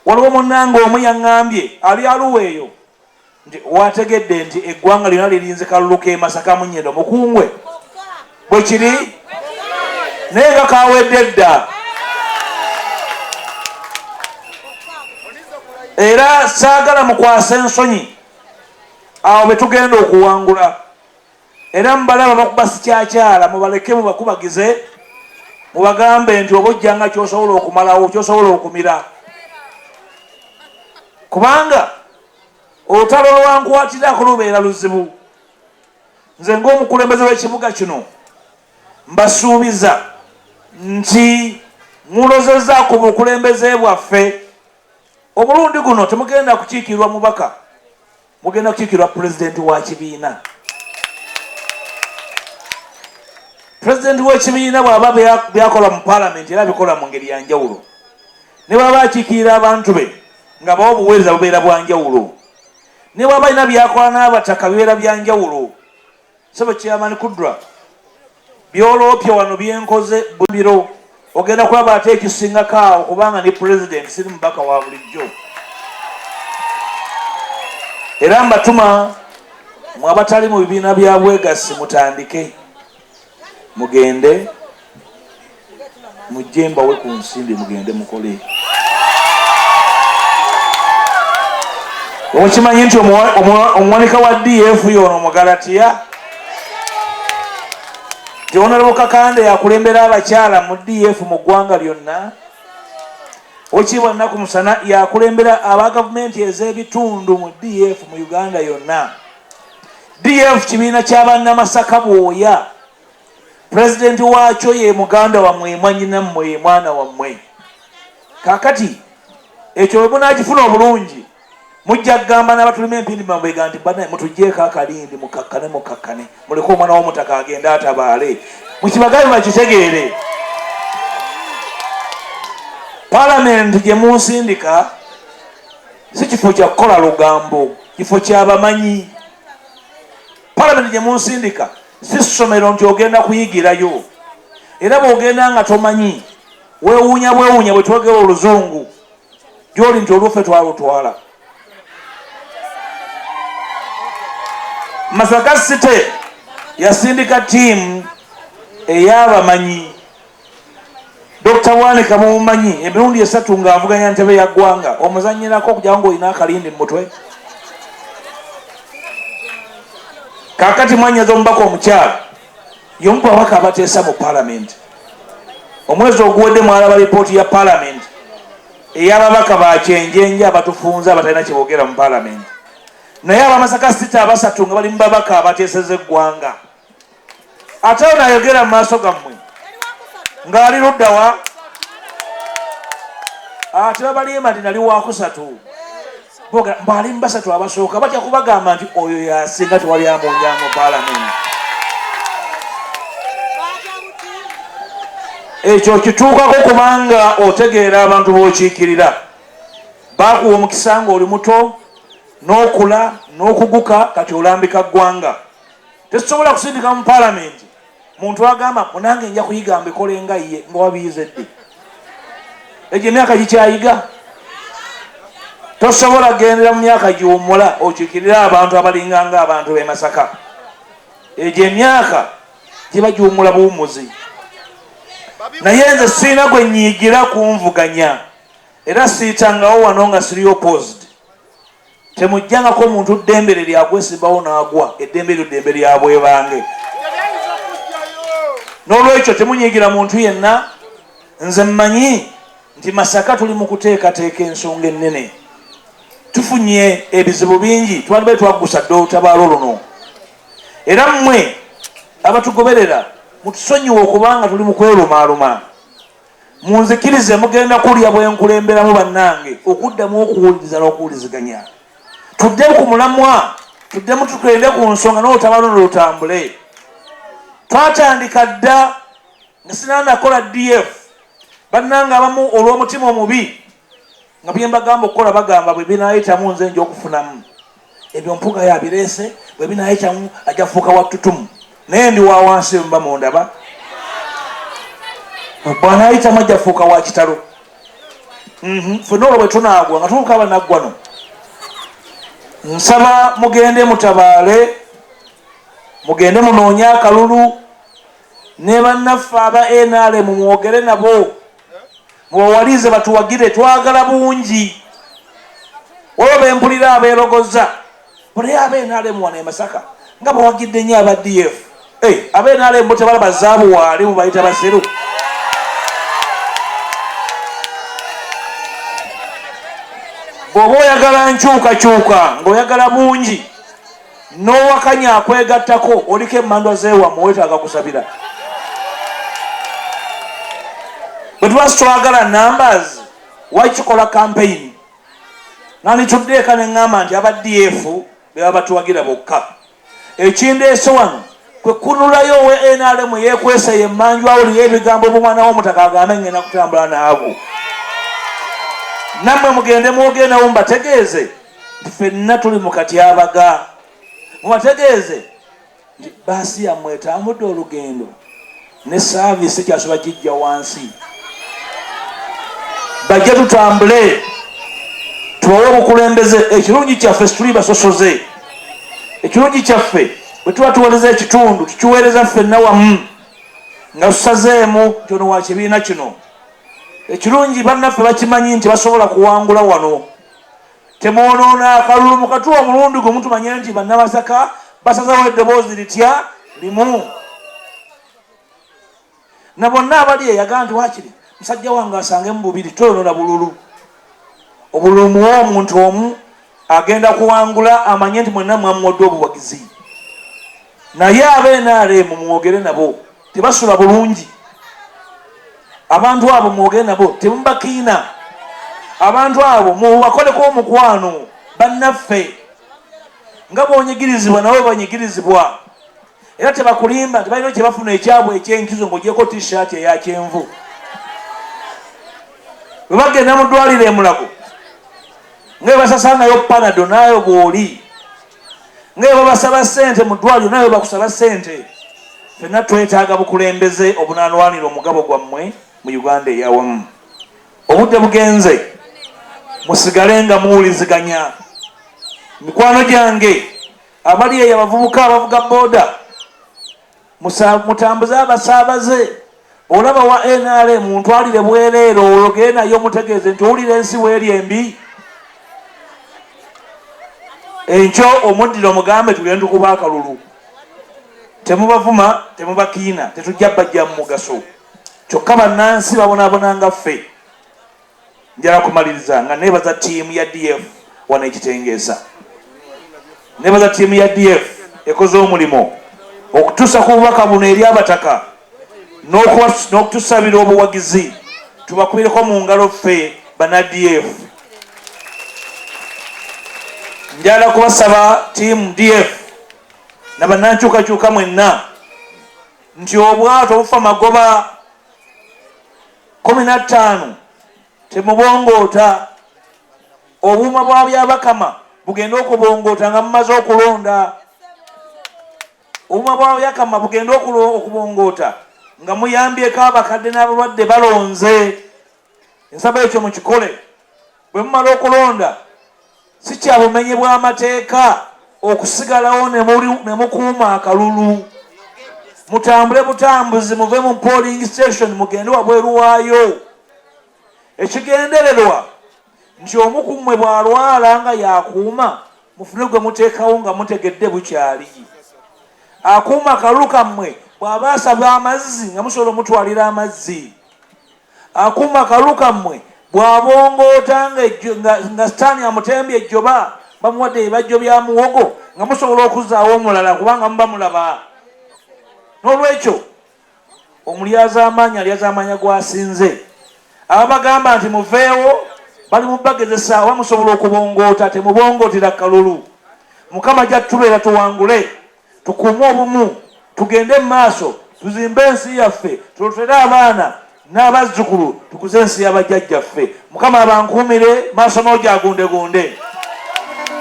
Waliwo munnange omu yaŋŋambye ali Aluwa eyo nti wategedde nti eggwanga lyonna lirinze kalulu k'e Masaka Munyendo Mukungwe. Bwe kiri naye nga kawedde dda. Era saagala mukwase ensonyi awo be tugenda okuwangula. Era mubalaba bakuba sikyakyala, mubaleke mubakubagize, mubagambe nti oba ojjanga ky'osobola okumalawo, ky'osobola okumira. Kubanga olutalo lwankwatirako lubeera luzibu. Nze ng'omukulembeze w'ekibuga kino mbasuubiza nti mulozeza ku bukulembeze bwaffe. Omulundi guno temugenda kukiikirirwa mubaka, mugenda kukiikirirwa pulezidenti wa kibiina. Pulezidenti w'ekibiina bw'aba byakola mu paalamenti era abikola mu ngeri ya njawulo, ne bw'aba akiikirira abantu be nga bawa obuweereza bubeera bwa njawulo, ne bw'aba alina by'akola n'abataka bibeera bya njawulo. Ssebo Chairman Kudra, by'oloopye wano byenkoze biro ogenda kulaba ate ekisingako awo, kubanga ndi pulezidenti, siri mubaka wa bulijjo. Era mbatuma mwe abatali mu bibiina bya bwegassi mutandike, mugende mujje mbawe ku nsimbi mugende mukole. Okimanyi nti omuwanika wa DF yono Omugalatiya, nti Honorable Kakande yakulembera abakyala mu DF mu ggwanga lyonna. Owekiibwa Nnaku Musana yakulembera aba gavumenti ez'ebitundu mu DF mu Uganda yonna. DF kibiina kya bannamasaka bwoya. Pulezidenti waakyo ye muganda wammwe, mwannyinammwe, ye mwana wammwe. Kaakati ekyo bwe munaakifuna obulungi mujja kugamba n'abatulima empindi mabega nti banaye mutuggyeko akalindi, mukakkane, mukakkane, muleke omwana w'omutaka agende atabaale. Mukibagabe bakitegeere. Palamenti gye munsindika si kifo kya kukola lugambo, kifo kya bamanyi. Palamenti gye munsindika si ssomero nti ogenda kuyigirayo, era bw'ogenda nga tomanyi weewuunya bwewuunya bwe twogera oluzungu gy'oli nti oluffe twalutwala. Masaka City yasindika ttiimu ey'abamanyi. Dokita Bwanika mumumanyi emirundi 3 ng'avuganya ntebe ya ggwanga, omuzannyirako okujjako ng'olina akalindi mu mutwe. Kaakati mwanyaza omubaka omukyala y'omu ku babaka abateesa mu palamenti. Omwezi oguwedde mwalaba lipooti ya palamenti ey'ababaka ba kyenjenje abatufunze abatalina kye boogera mu palamenti, naye abamasaka City abasatu nga bali mu babaka abateeseza eggwanga. Ate ono ayogera mu maaso gammwe ng'ali ludda wa? Ate babalimba nti nali wakusatu, boogera mbu ali mu basatu abasooka, batya kubagamba nti oyo yasinga, tewali amuwunya mu palamenti. Ekyo kituukako kubanga otegeera abantu b'okiikirira. Baakuwa omukisa ng'oli muto n'okula n'okuguka, kati olambika ggwanga. Tetusobola kusindika mu palamenti muntu agamba munange nja kuyiga mbikole nga ye, nga wabiyize ddi? Egyo emyaka gikyayiga. Tosobola kugendera mu myaka giwummula okiikirire abantu abalinga nga abantu b'e Masaka. Egyo emyaka giba giwummula buwummuzi. Naye nze sirina gwe nnyiigira kunvuganya, era siyitangawo wano nga siri opposed. Temujjangako omuntu ddembe lye lyakwesimbawo n'agwa, eddembe eryo ddembe lya bwebange. N'olwekyo temunyiigira muntu yenna. Nze mmanyi nti Masaka tuli mu kuteekateeka ensonga ennene. Tufunye ebizibu bingi, twandibadde twaggusa dda olutabaalo luno. Era mmwe abatugoberera mutusonyiwe okubanga tuli mu kwerumaaluma. Munzikirize mugenda kulya bwe nkulemberamu bannange okuddamu okuwuliriza n'okuwuliziganya. Tudde ku mulamwa, tuddemu tugende ku nsonga n'olutabaalo luno lutambule. Twatandika dda nga sinanakola DF. Bannange abamu olw'omutima omubi nga bye mbagamba okukola bagamba bwe binaayitamu nze nja okufunamu. Ebyo Mpuuga yabireese, bwe binaayitamu ajja kufuuka wa ttutumu. Naye ndi wa wansi bwe muba mundaba. Bw'anaayitamu ajja kufuuka wa kitalo. Ffenna olwo bwe tunaagwa nga tuuka abanaggwano, nsaba mugende mutabaale, mugende munoonye akalulu ne bannaffe aba NRM, mwogere nabo, mubawalize batuwagire. Twagala bungi. Olwo bempulira abeerogoza naye aba NRM wano e Masaka nga bawagidde nnyo aba DF. Aba NRM bo tebalaba zaabu waali, mubayita basiru. Bw'oba oyagala nkyukakyuka, ng'oyagala bungi, n'owakanya akwegattako, oliko emmandwa z'ewammwe, weetaaga kusabira. Bwe tuba sitwagala numbers, wakikola campaign nanditudde eka ne ŋŋamba nti aba DF be baba batuwagira bokka. Ekindeese wano kwe kunulayo owe NRM yeekwese yemmanju, awulire ebigambo bw'omwana w'omutaka agambe ngenda kutambula naabo. Nammwe mugende mwogere nabo, mubategeeze nti ffenna tuli mu katyabaga, mubategeeze nti baasi yammwe etambudde olugendo ne service ekyasoba kijja wansi. Bajje tutambule, tubawe obukulembeze. Ekirungi kyaffe situli basosoze. Ekirungi kyaffe, bwe tuba tuweereza ekitundu, tukiweereza ffenna wamu nga tusazeemu nti ono wa kibiina kino. Ekirungi bannaffe bakimanyi nti basobola kuwangula wano. Temwonoona akalulu, mukatuwa omulundi gumu tumanye nti Bannamasaka basazeewo eddoboozi litya limu. Na bonna abali eyagaa nti wakiri musajja wange asangemu bubiri, toyonoona bululu. Obululu muwe omuntu omu agenda kuwangula, amanye nti mwenna mwamuwadde obuwagizi. Naye aba NRM mwogere nabo, tebasula bulungi abantu abo. Mwogere nabo, temubakiina abantu abo, mubakoleko omukwano. Bannaffe nga bwonyigirizibwa nabo banyigirizibwa, era tebakulimba nti balina kyebafuna ekyabwe ekyenkizo ng'ogyeko T-shirt eyakyenvu. Bwe bagenda mu ddwaliro emulago nga bebasasangayo Panado, naayo bw'oli nga bwe babasaba ssente mu ddwaliro, naye bakusaba ssente. Ffenna twetaaga bukulembeze obunanwanira omugabo gwammwe mu Uganda eyawamu. Obudde bugenze, musigale nga muwuliziganya. Mikwano gyange abali eyo, abavubuka abavuga booda, mutambuze abasaabaze. Olaba wa NRM, ntwalire bwereere, oyogere naye, omutegeeze nti owulira ensi weeri embi. Enkyo omuddire omugambe tugende tukuba akalulu. Temubavuma, temubakiina, tetujja bajja mu mugaso. Kyokka bannansi babonaabona nga ffe. Njala kumaliriza nga nebaza ttiimu ya DF wano ekitengeesa. Nebaza ttiimu ya DF ekoze omulimu okutuusa ku bubaka buno eri abataka n'okutusabira obuwagizi. Tubakubireko mu ngalo ffe bana DF. Njala kubasaba ttiimu DF na bannankyukakyuka mwenna nti obwato bufa magoba 15, temubongoota. Obuuma bwa Byabakama bugende okubongoota nga mumaze okulonda. Obuuma bwa Byakama bugende okubongoota nga muyambyeko abakadde n'abalwadde balonze. Nsaba ekyo mukikole. Bwe mumala okulonda, si kya bumenyi bw'amateeka okusigalawo ne mukuuma akalulu. Mutambule butambuzi, muve mu polling station mugende wabweru waayo. Ekigendererwa nti omu ku mmwe bw'alwala nga yakuuma, mufune gwe muteekawo nga mutegedde bukyali. Akuuma akalulu kammwe bw'aba asaba amazzi, nga musobola omutwalira amazzi. Akuuma akalulu kammwe bw'abongoota nga sitaani amutembye ejjoba, bamuwadde ebibajjo bya muwogo, nga musobola okuzaawo omulala kubanga muba mulaba. N'olwekyo omulyazaamaanyi alyazaamaanya gwasinze. Ababagamba nti muveewo bali mubagezesa oba musobola okubongoota. Temubongootera kalulu. Mukama gyatubeera, tuwangule, tukuume obumu, tugende mu maaso, tuzimbe ensi yaffe, tulotere abaana n'abazzukulu, tukuze ensi y'abajjajjaffe. Mukama abankuumire maaso n'ojagundegunde.